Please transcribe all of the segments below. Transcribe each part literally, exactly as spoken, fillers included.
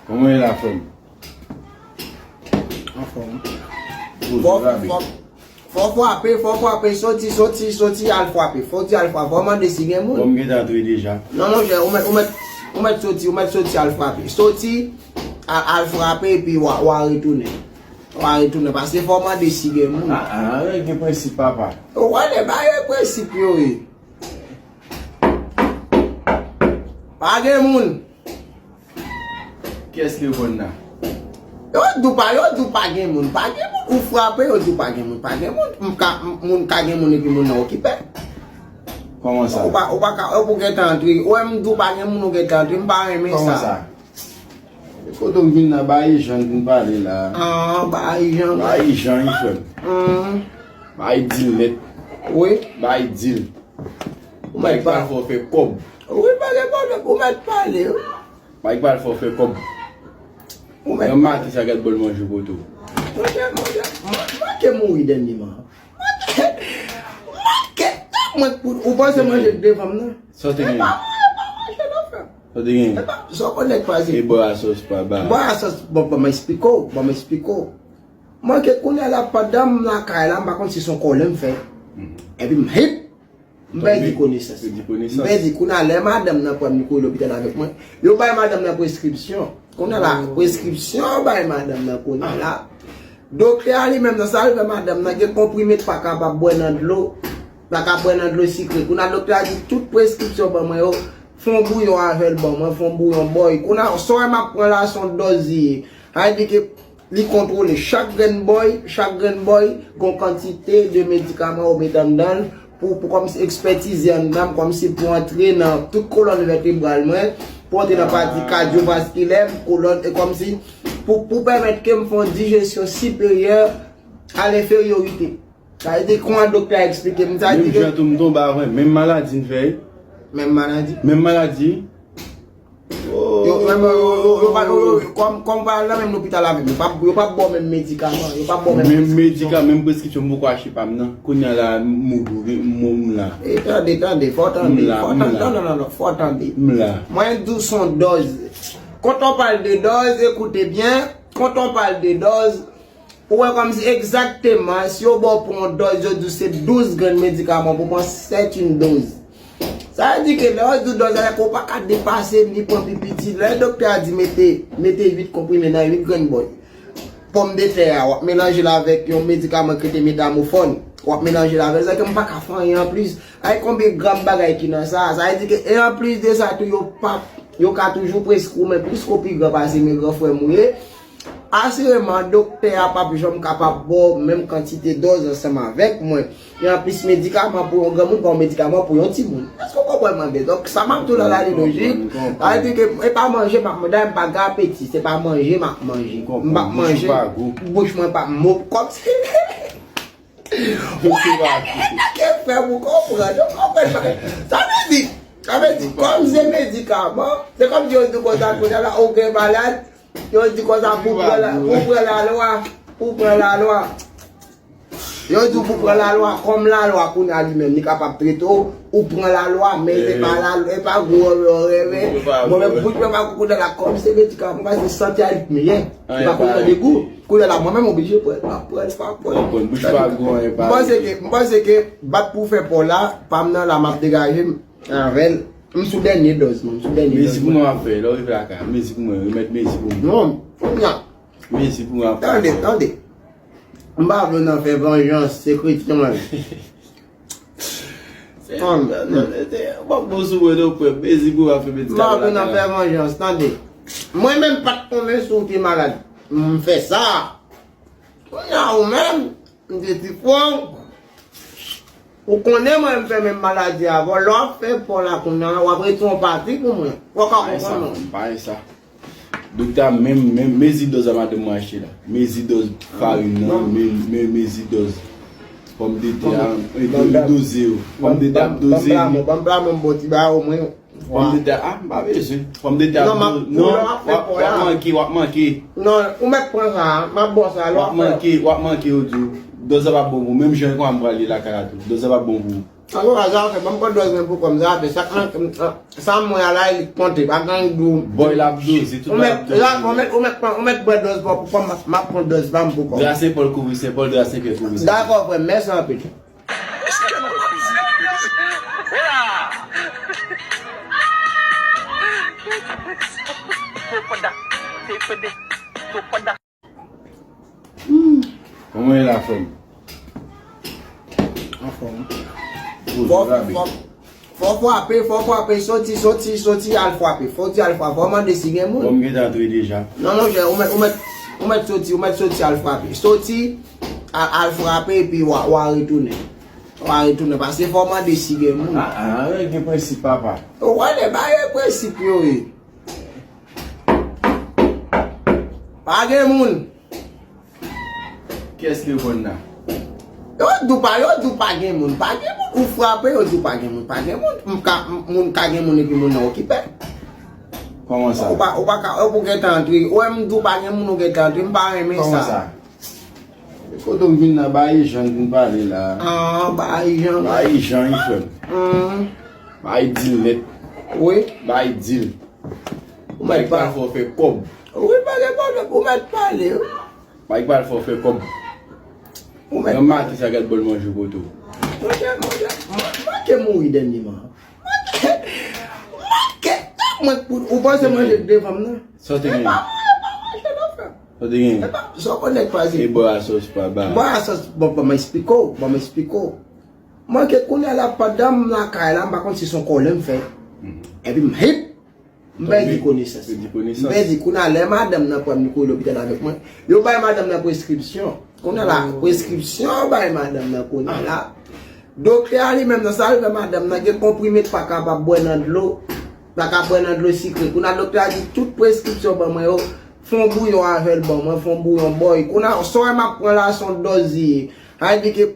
Kòman w ye la, frè m? Anfòm. Fò, fò, fò frape, fò frape, soti, soti, soti, al frape. Fò di al frape, fò mande si gen moun. Bon, m gentan antre deja. Non, monchè, ou mèt, ou mèt, ou mèt soti, ou mèt soti, al frape. Soti, al, al frape, epi w a, w a retounen. W a retounen, paske fò mande si gen moun. Ah, ah, gen prensip, papa. Ou konnen, bagay prensip yo ye. Pa gen moun. Kiyès ki reponn la? Yo di w pa, yo di w pa gen moun, pa gen moun. Ou frape, yo di w pa gen moun, pa gen moun. M ka, m- moun ka gen moun epi moun nan okipe. Kòman sa? Ou pa, ou pa ka, ou pou gentan antre. Ou wè m di w pa gen moun, ou gentan antre. M pa renmen Kòman sa. sa? Kote m vin la, ba Ijan vin pale la. Ah, ba Ijan. Ba Ijan, wi, frè m. Hum. Ba Idil nèt. Wi. Ba Idil. Ou mèt pale fò fè kòb. Wi, pa gen pwoblèm, ou mèt pale. Mike pral fè w fè kòb. Ou mèt. Nan maten sa gad bòl manje poto. Monchè, monchè, Mike mouri dènyeman. Mike, Mike, mwen, ou panse manje devan m nan? Sa w te genyen? Sa w te genyen? Sa w konnen k pase? E bò a sòs pa ba. Bò a sòs, bon, ban m eksplike w, ban m eksplike w. Mike kounye a la pandan m lakay la, m pa konn si se yon kòlè m fè. Epi m hip. M pèdi konesans. M pèdi konesans. M pèdi. Kounye a, lè madanm nan pran m, li kouri lopital avèk mwen. Yo bay madanm nan preskripsyon. Kounye a la, preskripsyon yo bay madanm nan kounye a la. Doktè a li menm nan sa l fè madanm nan gen konprime l pa kapab bwè nan dlo. Pa ka bwè nan dlo sikre. Kounye a doktè a di tout preskripsyon ban mwen yo, fè yon bouyon avè l ban mwen, fè yon bouyon bòy. Kounye a, sa w wè m ap pran la, se yon dòz li ye. Sa vle di ke Li kontwole chak grenn bòy, chak grenn bòy, gon kantite de medikaman ou met anndan l pou, pou kòmsi ekspètize anndan m, kòmsi pou antre nan tout kolòn vètebral mwen, pou antre nan pati kadyovaskilè m, kolòn, e kòmsi pou, pou pèmèt ke m fè yon dijesyon siperyè a lenferyorite. Sa vle di, kòman doktè a eksplike m sa, li di ke. Menm jan tou m tonbe avè, menm maladi n fè. Menm maladi? Menm maladi. Yo, menm, yo, yo, yo, pa, yo, yo, kòm, kòm pa al nan menm lopital avè m, yo pa, yo pa ba w menm medikaman, yo pa ba w menm preskripsyon. Menm medikaman, menm preskripsyon m poko achte pa m nan. Kounye a la, m mouri, m, m la. E tande, tande, fò w tande, fò w tande, non, non, non, non, fò w tande. M la. Mwen di w se yon dòz. Quand on parle de dose, écoutez bien, quand on parle de dose, Ou wè kòmsi egzakteman, si yo ba w pou yon dòz, yo di w se douz grenn medikaman pou pran, c'est une dose. Sa vle di ke lè yo di w dòz la, se ke w pa ka depase ni pran pi piti. Lè doktè a di mete, mete uit konprime nan uit grenn bòy. Pòmdetè a, w ap melanje l avèk yon medikaman ki rele metamòfòn. W ap melanje l avè l, sa vle di ke m pa ka fè anyen anplis. Ay konbyen gram bagay ki nan sa. Sa vle di ke, e anplis de sa tou, yo pa, yo ka toujou preskri w, men plis ke w pi gran pase, men gran frè m ou ye. Asireman, doktè a p ap janm kapab ba w menm kantite dòz ansanm avèk mwen. E anplis, medikaman pou yon granmoun pa yon medikaman pou yon timoun. Èske w konprann mwen byen? Donk, sa m ap di w la, la li lojik. Sa vle di ke e pa manje m ap manje, dayè m pa gen apeti, se pa manje m ap manje. M p ap manje, bouch mwen p ap mou, kòmsi. Ou wè, e sa k fè m ou konprann, ou konprann bagay. Sa vle di, sa vle di, kòm se medikaman, se kòmsi yo di w konsa kounye a la, ou gen malad, Yo di konsa pou pran la, pou pran lalwa, pou pran lalwa. Yo di w pou pran lalwa, kòm lalwa kounye a li menm, li kapab trete w, ou pran lalwa, men se pa lalwa, e pa gwo rève. Mwen menm, bouch mwen pa gwo kounye a la, kòm se medikaman, paske sante a li k meyè. Li pa konn tande gou. Kounye a la, mwen menm oblije pran, m ap pran, m pa pran. Bouch pa gwo, e pa. M panse ke, m panse ke bat pou fè pa w la, pa m nan la, m ap degaje m. Avè l. M sou dènye dòz, man. M sou dènye dòz. Mezi pou mwen w ap fè. Lè w rive lakay la, mezi pou mwen. Remèt mezi pou mwen. Non, kounye a. Mezi pou mwen w ap fè. Tande, tande. M pa vle w nan fè vanjans, se kretyen mwen. Se, se, w ap bon sou mwen non, frè m. Mezi pou mwen w ap fè mezi pou mwen lakay la. M pa vle w nan fè vanjans, tande. Mwen menm pa t konnen si w te malad. M fè sa. Kounye a ou menm, m te di frè w, ou konnen mwen m fè menm maladi avè w, lè w ap fè pa w la kounye a, w ap retire yon pati pou mwen. Ou pa ka konprann non. M pa gen sa. Doktè a menm, menm mezi dòz a madanm mwen achte la. Mezi dòz farin nan, me, me, mezi dòz pòmdetè a, e do, e doze yo. Pòmdetè ap doze. Ban m pla mwen, m bon ti ba ou mwen. Pòmdetè, ah, m pa bezwen. Pòmdetè ap, non, w ap, w ap manke, w ap manke. Non, ou mèt pran sa, m ap ba w sa, lè w ap fè. W ap manke, w ap manke, yo di w. Dòz la p ap bon pou ou. Menm jan kòman m pral ye lakay la tou. Dòz la p ap bon pou ou. An tou ka, sa fè, ban m pran dòz mwen pou kò m, sa fè, sa k nan, sa m wè a la, li konte, pa gen dou. Bòy la ap doze, tout bagay ap doze. Ou mèt, ou mèt pran, ou mèt pran dòz pa w pou kò m, m ap pran dòz pa m pou kò m. Dra Sen Pòl kouvri Sen Pòl, dra Sen Pyè kouvri Sen Pyè. Dakò, frè m, mèsi anpil. Èske nou kouvri? Hola! Topada, tepede, topada. Kòman w ye la, frè m? Anfòm. Fò, fò, fò frape, fò frape, soti, soti, soti, al frape. Soti, al frape. Fò mande si gen moun. Bon, m gentan antre deja. Non, non, jè, ou mèt, ou mèt, ou mèt soti, ou mèt soti, al frape. Soti, al, al frape, epi w a, w a retounen. W a retounen, paske fò mande si gen moun. Ah, ah, gen prensip, papa. Ou konnen, bagay prensip yo ye. Pa gen moun. Kiyès ki reponn la? Yo di w pa, yo di w pa gen moun. Pa gen moun. Ou frape, yo di w pa gen moun. Pa gen moun. M ka, m, moun ka gen moun epi moun nan okipe. Kòman sa? Ou pa, ou pa ka, ou pou gentan antre. Ou wè m di w pa gen moun, ou gentan antre. M pa renmen sa. Kòman sa? Kote w vin nan Bayi Jan vin pale la. Ah, Bayi Jan. Bayi Jan, wi, frè m. Hmm. Bayi dil nèt. Wi. Bayi dil. Ou mèt pale. Bayi pral fè w fè kòb. Wi, pa gen pwoblèm. Ou mèt pale, wi. Bayi pral fè w fè kòb. Ou mèt pale. Nan maten sa, gad bòl manje kote w. Monchè, monchè, m, m manke mouri dènyèman. Manke, manke, mwen, ou, ou panse manje devan m nan? Sa w te genyen? E pa manje, e pa manje non, frè m. Sa w te genyen? E pa, sa w konnen k pase? E bò a sòs pa ba. Bò a sòs, bon, bon, m eksplike w, bon, m eksplike w. Mwen ke kounye a la, pandan m lakay la, m pa konn si se yon kòlè m fè. Mhm. Epi m hip, m pèdi konesans. Pèdi konesans. M pèdi kounye a, lè madanm nan pran m, li kouri lopital avèk mwen. Yo bay madanm nan preskripsyon. Kounye a la, oh, preskripsyon yo bay madanm nan kounye a la. Doktè a li menm nan, sa l fè madanm nan, gen konprime l pa kapab bwè nan dlo, pa ka bwè nan dlo sikre. Kounye a doktè a di tout preskripsyon ban mwen yo, fè yon bouyon avè l ban mwen, fè yon bouyon bòy. Kounye a, sa w wè m ap pran la, se yon dòz li ye. Sa vle di ke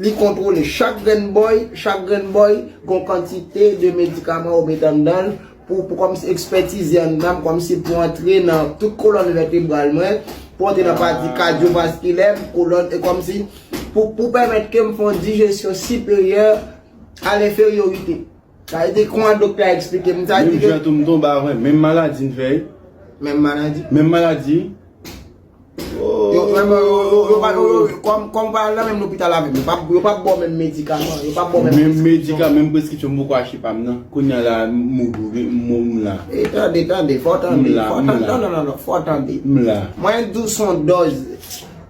li kontwole chak grenn bòy, chak grenn bòy, gon kantite de medikaman yo met anndan l pou, pou kòmsi ekspètize anndan m, kòmsi pou antre nan tout kolòn vètebral mwen, pou antre nan pati kadyovaskilè m, kolòn, e kòmsi pou, pou pèmèt ke m fè yon dijesyon siperyè a lenferyorite. Sa vle di, kòman doktè a eksplike m, sa vle di ke menm jan tou m tonbe avè, menm maladi n fè. Menm maladi? Menm maladi. Yo, menm, yo, yo, yo, yo pa, yo, yo, kòm, kòm ou pa al nan menm lopital avè m, yo pa, yo pa ba w menm medikaman, yo pa ba w menm preskripsyon. Menm medikaman, menm preskripsyon m poko achte pa m nan. Kounye a la, m, m, m, m la. E tande, tande, fò w tande, fò w tande, non, non, non, non, fò w tande. M la. Mwen di w se yon dòz.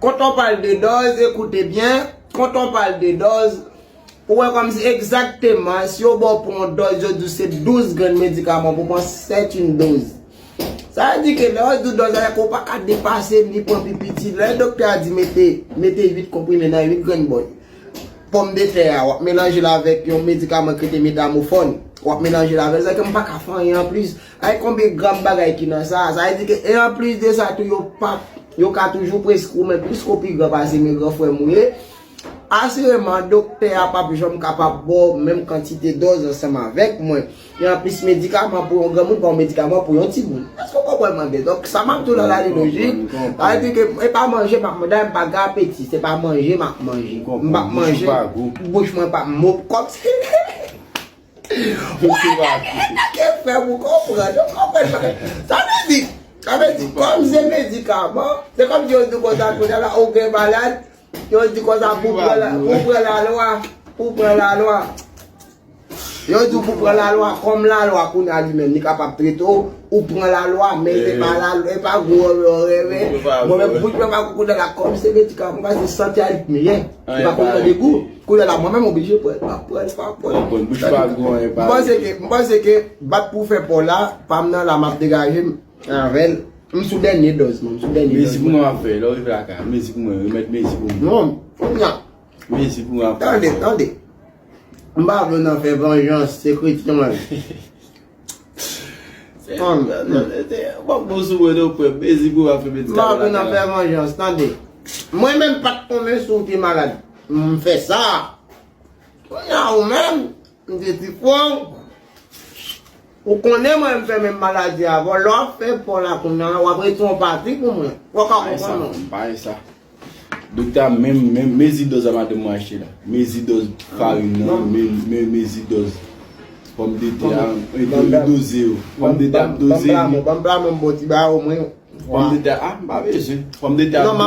Quand on parle de dose, écoutez bien, quand on parle de dose, ou wè kòmsi egzakteman, si yo ba w pou yon dòz, yo di w se douz grenn medikaman pou pran, c'est une dose. Sa vle di ke lè yo di w dòz la, ou pa ka depase ni pran pi piti. Lè doktè a di mete, mete uit konprime nan uit grenn bòy pòmdetè a, w ap melanje l avèk yon medikaman ki rele metamòfòn. W ap melanje l avè l, sa ke m pa ka fè anyen anplis. Ay, konbyen gram bagay ki nan sa? Sa vle di ke, e anplis de sa tou, yo pa, yo ka toujou preskri w, men plis ke w pi gran pase, men gran frè m ou ye. Asireman, doktè a p ap janm kapab ba w menm kantite dòz ansanm avèk mwen. E anplis, medikaman pou yon granmoun pa yon medikaman pou yon timoun. Èske w konprann mwen byen? Donk, sa m ap di w la, la li lojik. Sa vle di ke e pa manje m ap manje, dayè m pa gen apeti, se pa manje m ap manje. M p ap manje, bouch mwen p ap mou, kòmsi Ou wè, ke fè pou konprann, ou konprann sa. Sa vle di, sa vle di, kòm se medikaman, se kòm si yo di konsa, kounye a la, ou gen malad, yo di konsa, pou pran la, pou pran lalwa, pou pran lalwa. Yo di w pou pran lalwa, kòm lalwa, kounye a li menm, li kapab trete w, ou pran lalwa, men se pa lalwa, e pa gwo yo reve. Mwen menm, bouch mwen pa kounye a la, kòm se medikaman, paske santi a li k meyè. Li pa konn tande gou. Kounye a la, mwen menm oblije pran l, m ap pran l, m ap pran l. Bon, bouch pa gou, anyen pa. M panse ke, m panse ke bat pou fè pa w la, pa m nan la, m ap degaje m avè l. M sou dènye dòz, mwen, m sou dènye dòz. Mezi pou mwen ap fè, lè w rive lakay, mezi pou mwen, remèt mezi pou mwen. Non, kounye a. Mezi pou mwen ap fè. Tande, tande. M pa vle w nan fè vanjans, se kretyen mwen. Se, se, se, w ap bon sou mwen non, frè m. Mezi pou w ap fè medikaman lakay la. M pa vle nan fè vanjans, tande. Mwen menm pa t konnen si w te malad. M fè sa. Kounye a ou menm, m te di frè w, ou konnen mwen m fè menm maladi avè w. Lè w ap fè pa w la kounye a, w ap rete yon pati pou mwen. Ou pa ka konprann non. M pa gen sa. Doktè, menm, menm mezi dòz a madanm mwen achte la. Mezi dòz farin nan, men, men, mezi dòz pòmdetè a, e, e doze yo. Pòmdetè ap doze li. Ban m plamon, ban m plamon, bon ti ba omwen. Pòmdetè a, m pa bezwen. Pòmdetè a, non,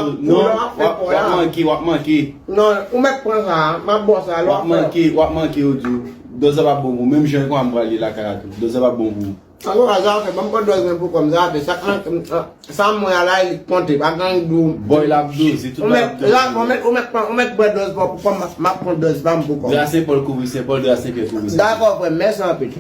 w ap manke, w ap manke. Non, ou mèt pran sa, m ap bon sa, lè w ap manke, w ap manke, yo di w. Dòz la p ap bon pou ou. Menm jan kòman m pral ye lakay la tou. Dòz la p ap bon pou ou. An tou ka, sa fè, ban m pran dòz mwen pou kò m, sa fè, sa k manke m, sa mwen a la, li konte, pa gen dou. Boy la ap doze, tout la ap doze. Ou mèt, ou mèt pran, ou mèt pran dòz pa w pou kò m, m ap pran dòz pa m pou kò m. Dra Sen Pòl kouvri Sen Pòl, dra Sen Pyè kouvri Sen Pyè. Dakò, frè m, mèsi anpil.